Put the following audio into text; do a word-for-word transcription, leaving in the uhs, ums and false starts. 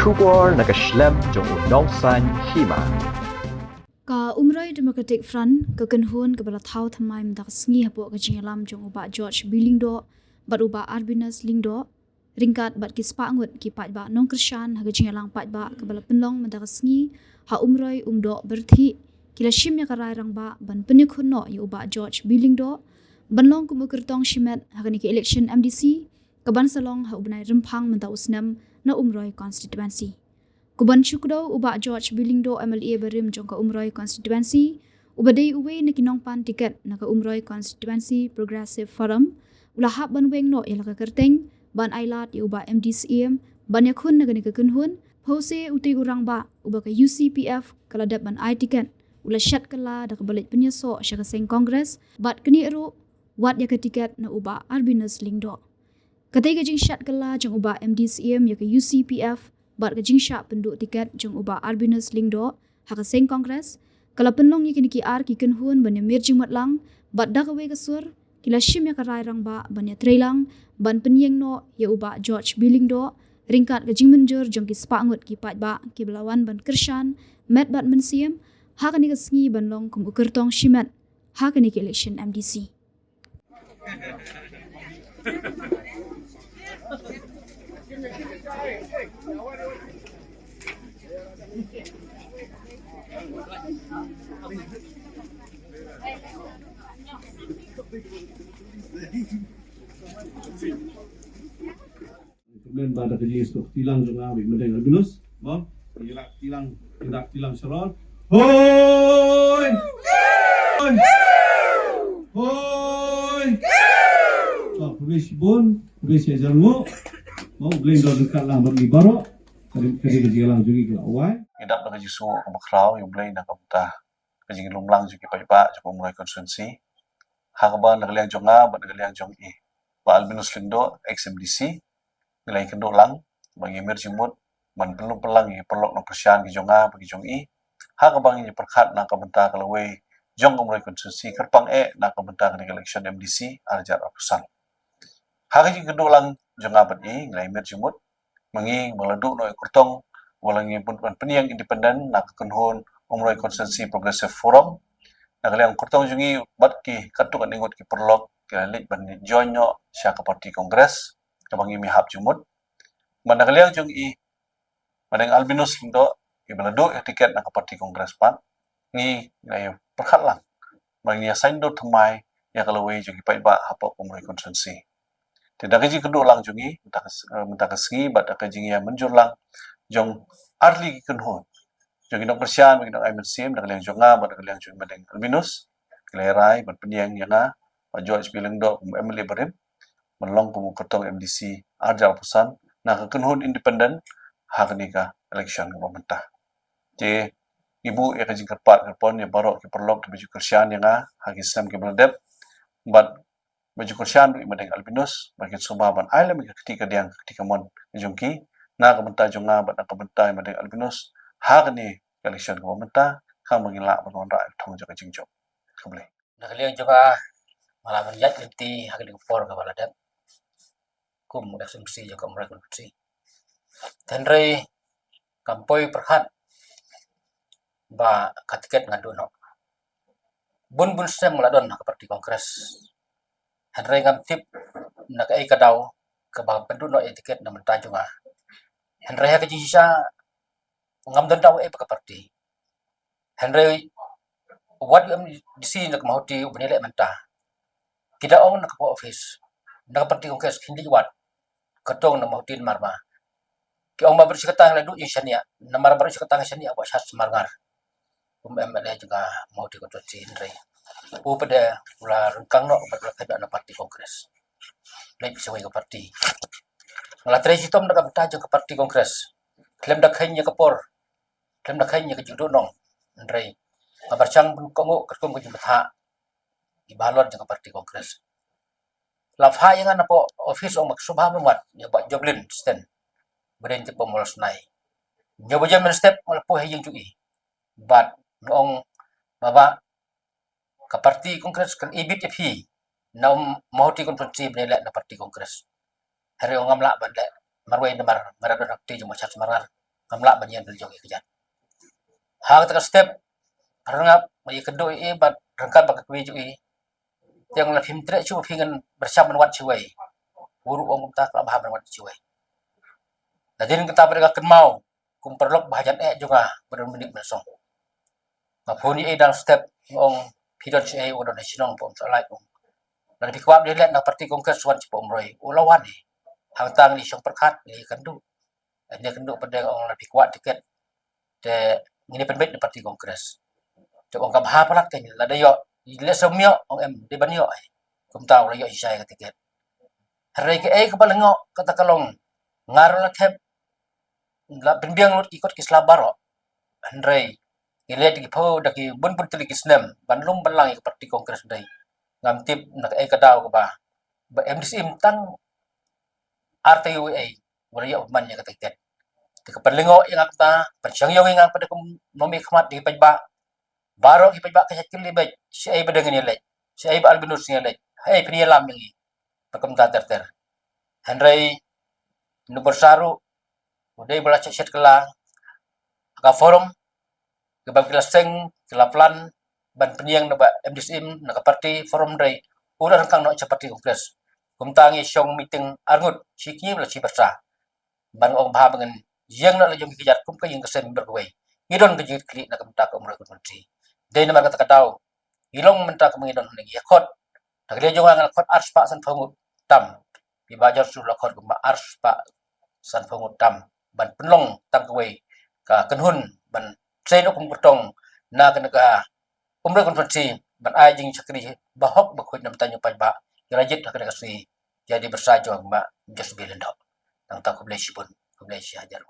Khubor na ka shlem jong u nongsaiñ hima. Ka Umroi Democratic Front ka kynhun kaba la thaw thymmai mynta ka sngi hapoh ka jingïalam jong u Bah George B Lyngdoh bad u Bah Albinus Lyngdoh, ryngkat bad ki spah ngut ki paidbah nongkyrshan ha ka jingïalang paidbah kaba la pynlong mynta ka sngi ha Umroi Umdoh Pyrthei, ki la shim ïa ka rai rangbah ban pynïakhun noh ïa u Bah George B Lyngdoh ban long kum u kyrtong shimet ha kane ka election M D C kaban sa long ha u bnai Rymphang mynta u snem na Umroi constituency. Kuban shu kdew, u Bah George B Lyngdoh, M L A barim jong ka Umroi constituency, uba dei uwei na ki nongpan tiket na ka Umroi Constituency Progressive Forum, u la hap ban weng noh ïa la ka kyrteng ban ailad ïa u Bah M D Syiem ban ïakhun na kane ka kynhun. Phewse utei u rangbah uba ka U C P F ka la dep ban ai tiket u la shet kylla da kaba leit pynïasoh sha ka seng Congress bad kane ruh wad ïa ka tiket na u Bah Albinus Lyngdoh. Katei ka jingshad kylla jong u Bah M D Syiem ïa ka U C P F bad ka jingshah pynduh tiket jong u Bah Albinus Lyngdoh ha ka seng Congress ka la pynlong ïa kine ki ar ki kynhun ban ïamir jingmut lang bad da kawei ka sur ki la shim ïa ka rai rangbah ban ïatreilang ban pynïeng noh ïa u Bah George B Lyngdoh ryngkat ka jingmynjur jong ki spah ngut ki paidbah kiba la wan ban kyrshan met bad mynsiem ha kane ka sngi ban long kum u kyrtong shimet ha kane ka election M D C. Kmen ba da ka jingïasoh kti lang jong nga bad i Madeng Albinus. Ba, ïa la kti lang, ïa la kti lang shalor. Hoi! Hoi! Hoi! To, khublei shibun, khublei shi hajar nguh. Ba, U Blei un don ryngkat lang bad ngi baroh. Ka dei, ka dei ka jingïalang jong ngi ka la wai. Ngi dap da ka jingsngew kaba khraw ïa U Blei na ka bynta ka jinglum lang jong ki paidbah jong ka Umroi constituency. Ha kaba na ka liang jong nga bad na ka liang jong i Bah Albinus Lyngdoh, ex M D C, ngi la ïakynduh lang ba ngi mir jingmut ban pynlong pynlang ïa ki paralok nongkyrshan ki jong nga bad ki jong i ha kaba ngi pyrkhat na ka bynta ka lawei jong ka Umroi constituency kyrpang eh na ka bynta ka election M D C ar hajar arphew san. Ha ka jingkynduh lang jong nga bad i ngi la ïamir jingmut ba ngi ba la duh noh ïa u kyrtong, ba la ngi pyn-, ban pynïeng independent na ka kynhun Umroi Constituency Progressive Forum. Na ka liang u kyrtong jong ngi bad ki katto katne ngut ki paralok ki la leit ban join noh sha ka party Congress kaba ngi mih hap jingmut. Bad na ka liang jong i Madeng Albinus Lyngdoh, iba la duh ïa tiket na ka party Congress pat, ngi ngi pyrkhat lang ba ngi ïa saiñdur thymmai ïa ka lawei jong ki paidbah hapoh Umroi constituency. Te da ka jingkynduh lang jong ngi mynta ka s-, eh, mynta ka sngi bad da ka jingïamynjur lang jong artylli ki kynhun jong ki nongkyrshan bad ki nongai mynsiem, na ka liang jong nga bad na ka liang jong i Madeng Albinus, ki la ïa rai ban pynïeng ïa nga Bah George B Lyngdoh kum u M L A barim ban long kum u kyrtong M D C ar hajar arphew san na ka kynhun independent ha kane ka election kaba mynta. Te ngi buh ïa ka jingkyrpad kyrpon ïa baroh ki paralok kiba ju kyrshan ïa nga ha ki snem kiba la dep bad ba ju kyrshan ruh i Madeng Albinus ba kin sngewbha ban ai lem ïa ka kti kadiang ka kti kamon jong ki na ka bynta jong nga bad na ka bynta i Madeng Albinus ha kane ka election kaba mynta, khnang ba ngin lah ban wanrah ïa ka thong jong ka jingjop. Khublei. Na ka liang jong nga, nga la ban ïaid lynti ha kane ka por kaba la dep kum u ex M C jong ka Umroi constituency. Hynrei kam poi pyrkhat ba ka tiket ngan duh noh. Bun bun snem nga la don ha ka party Congress. Hynrei ngam tip na kaei ka daw kaba pynduh noh ïa tiket na bynta jong nga. Hynrei ha ka jingshisha ngam don daw ei bad ka party. Hynrei wat u M D C na ka Mawhati uba ngi leh mynta, ki da ong na ka office na ka party Congress kin leit wad, ka tong na Mawhati namar ba ki ong ba baroh shi katta ngi la duh ïa shaniah, namar baroh shi katta ngi shaniah ha Shadshmarngar. Kum M L A jong ka Mawhati constituency, hynrei u pat u la ryngkang noh bad u la phet na party Congress. Leit shawei ka party. Nga la trei shitom na ka bynta jong ka party Congress khlem da kheiñ ïa ka por, khlem da kheiñ ïa ka jingduh nong. Hynrei nga pyrshang ban kohnguh katkum ka jingbthah ki bahalor jong ka party Congress. La phah ïa nga na ka office, ong ba sngewbha ban wad ïa Bah Joblin Sten, ba dei tip ba molos nai. Hynñiew baje mynstep nga la poi ha ïing jong i bad nga ong, Baba, ka party Congress kan ibit ïa phi na Mawhati constituency ba ngi leh na party Congress. Hynrei ngam lah ban leh marwei namar nga da don ha kti jong Shadshmarngar. ngam lah ban ïeng da la jong i kjat. Ha kata ka step, rangap, ma i kynduh i, bad rangkat bad ka kwi jong i. Te ong la phim treh shuh phi ngan byrsham ban wad shuwei. U ruh ong kumta, ka la bha ban wad shuwei. Nadien kata pat ka kynmaw, kum paralok ba hajan eh jong nga, ba don minik mynsong. Nga phone ïa i dang step, nga ong phi don shaei, u don ha shnong Paum Sohlight, ong. Lada phi kwah ban ïaleh na party Congress, wan sha Paumroi. U la wan i. Hangta ngi shong pyrkhat, ngi kynduh. Ngi kynduh pat de, ong lada phi kwah tiket, te ngin ïa pynbeit na party Congress. Te ong ka bha palat, kan lada ïoh, lehse ym ïoh, ong em, dei ban ïoh ai. Kumta u la ïoh shisha ïa ka tiket. Hynrei kaei kaba lyngngoh kata ka long, nga ruh la thep, la pynbiang lut ki kot ki sla baroh. Hynrei ngi leit da ki phew, da ki bun bun tylli ki snem ban lum ban lang ïa ka party Congress, hynrei ngam tip na kaei ka daw kaba, ba M D C im tang ar taïew ei, u la ïoh ban man ïa ka tiket. Te ka pynlyngngoh ïa nga kata, pynshong ïa nga pat da kum nongmihkhmat da ki paidbah. Baroh ki paidbah ka shait kylli beit, shaei ba dang ngin ïaleit, shaei ba Albinus ngin ïaleit, haei phin ïalam ïa ngi. Ba kumta ter ter. Hynrei na bynta ruh, u dei ba la shet shet kylla ha ka forum, kiba ki la seng, ki la plan ban pynïeng na ba M D C im na ka party forum, hynrei u la ryngkang noh sha party Congress. Kumta ngi shong meeting arngut, shi kñi la shi byrsa. Ban ong bha ba ngin ïeng noh la jong ki kjat kum ka ïing ka sem member kawei. Ngi don ka jingkitkhlieh na ka bynta ka Umroi constituency. Dei namar kata ka daw, ngi long mynta kumba ngi don hangne, ngi ïakhot. Da ka liang jong nga, nga la khot arspah sanphew ngut tam. Phi Bah George ruh la khot kumba arspah sanphew ngut tam ban pynlong tang kawei ka kynhun ban trei noh kum kyrtong na kane ka Umroi constituency, ban ai jingshakri bahok bakhuid na bynta u paidbah. Ïa la jied ha kane ka sngi, ïa dei byrsa jong u Bah George B. Lyngdoh. Nangta khublei shibun, khublei shihajar.